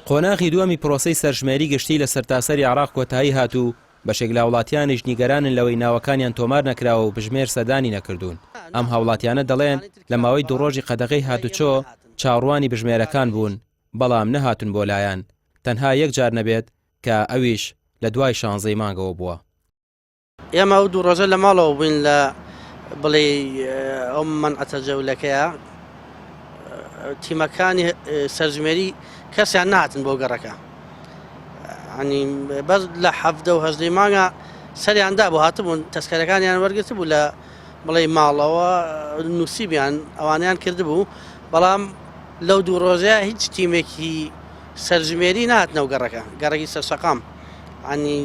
قۆناغی دووەمی پرۆسەی سەرژمێری گشتی لە سەرتاسەری عێراق کۆتایی هات و بەشێک لە هاوڵاتیانیش نیگەرانن لەوەی ناوەکانیان تۆمار نەکراوە و بژمێر سەردانی نەکردوون. ئەم هاوڵاتیانە دەڵێن، لە ماوەی دوو ڕۆژی قەدەغەی هاتوچۆ چاوڕوانی بژمێرەکان بوون، بەڵام نەهاتوون بۆ لایان، تەنها یەک جار نەبێت کە ئەویش لە دوای شانزەی مانگەوە بووە. ئێمە ئەو دوو ڕۆژە لە ماڵەوە بووین لە بڵێ ئەو مەنعەتە جەولەکەیە تیمەکانی سەرژمێری کەسیان نهاتن بۆ گەڕەکە ینی بەس لە حەفدە و هەژدەی مانگە سەریان دا بۆ هاتبوون تەسکەرەکانیان وەرگرت بوو لە بڵێ ماڵەوە نووسیبیان ئەوانیان کردبوو بەڵام لەو دوو ڕۆژەیە هیچ تیمێکی سەرژمێری نهاتنەوە گەڕەکە گەڕەکی سەرشەقام ینی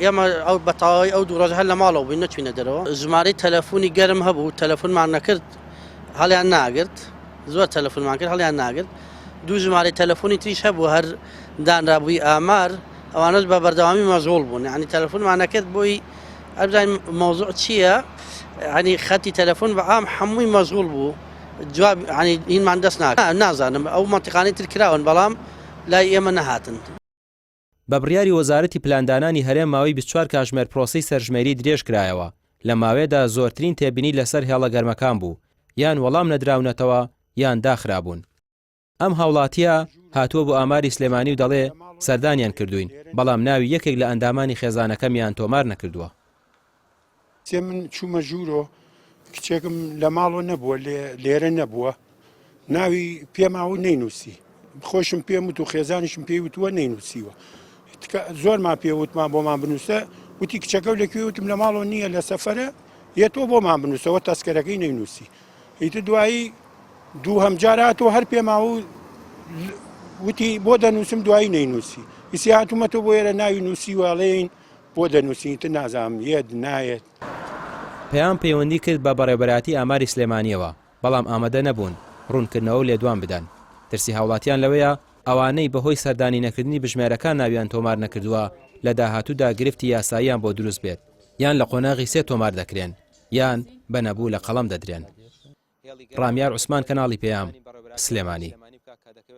ئێمە ئەو بەتەواوی ئەو دوو ڕۆژە هەر لە ماڵەوە بووین نەچوینە دەرەوە ژمارەی تەلەفۆنی گەرم هەبوو تەلەفۆنمان نەکرد هەڵیان ناگرت زۆر تەلەفۆنمان کرد هەڵیان ناگرت دوو ژمارەی تەلەفۆنی تریش هەبوو هەر دانرابووی ئامار ئەوانەش بە بەردەوامی مەشغوڵ بوون یعنی تەلەفۆنمان نەکرد بۆی ئەبزانین مەوزوع چییە ینی خەتی تەلەفۆن بە عام هەمووی مەشغوڵ بوو جواب ینی هینمان دەست نازانم ئەو مەنتیقانەی تر کراون بەڵام لای ئێمە نەهاتن. بە بڕیاری وەزارەتی پلاندانانی هەرێم ماوەی 24 کاژمێر پرۆسەی سەرژمێری درێژکرایەوە، لەم ماوەیەدا زۆرترین تێبینی لەسەر هێڵە گەرمەکان بوو، یان وەڵام نەدراونەتەوە یان داخرابوون. ئەم هاوڵاتییە هاتووە بۆ ئاماری سلێمانی و دەڵێ، سەردانیان کردووین، بەڵام ناوی یەکێک لە ئەندامانی خێزانەکەمیان تۆمار نەکردووە. سێ من چوومە ژوورۆ کچێکم لە ماڵەوە نەبووە لێرە نەبووە ناوی پێماوە نەینووسی خۆشم پێم وت و خێزانیشم پێی وتووە نەینووسیوە زۆرمان پێ وتمان بۆمان بنووسە وتی کچەکە و لەکوێ وتم لە ماڵەوە نییە لە سەفرە یە تۆ بۆمان بنووسەوە تەسکەرەکەی نەینووسی ئیتر دوایی دوو هەمجار هاتەوە هەر پێماوە وتی بۆ دەنووسم دوایی نەینووسی ئیسی هاتوومەتەوە بۆ ئێرە ناوی نووسیوە ئەڵێین بۆ دەنووسین ئیتر نازانم یەت نایەت. پەیام پەیوەندی کرد بە بەڕێوبەرایەتی ئاماری سلێمانییەوە، بەڵام ئامادە نەبوون ڕوونکردنەوە و لێدوان بدەن. ترسی هاوڵاتیان لەوەیە ئەوانەی بەهۆی سەردانی نەکردنی بژمێرەکان ناویان تۆمار نەکردووە لە داهاتوودا گرفتی یاساییان بۆ دروست بێت، یان لە قۆناغی سێ تۆمار دەکرێن، یان بە نەبوو لە قەڵەم دەدرێن. ڕامیار عوسمان کەناڵی پەیام، سلێمانی.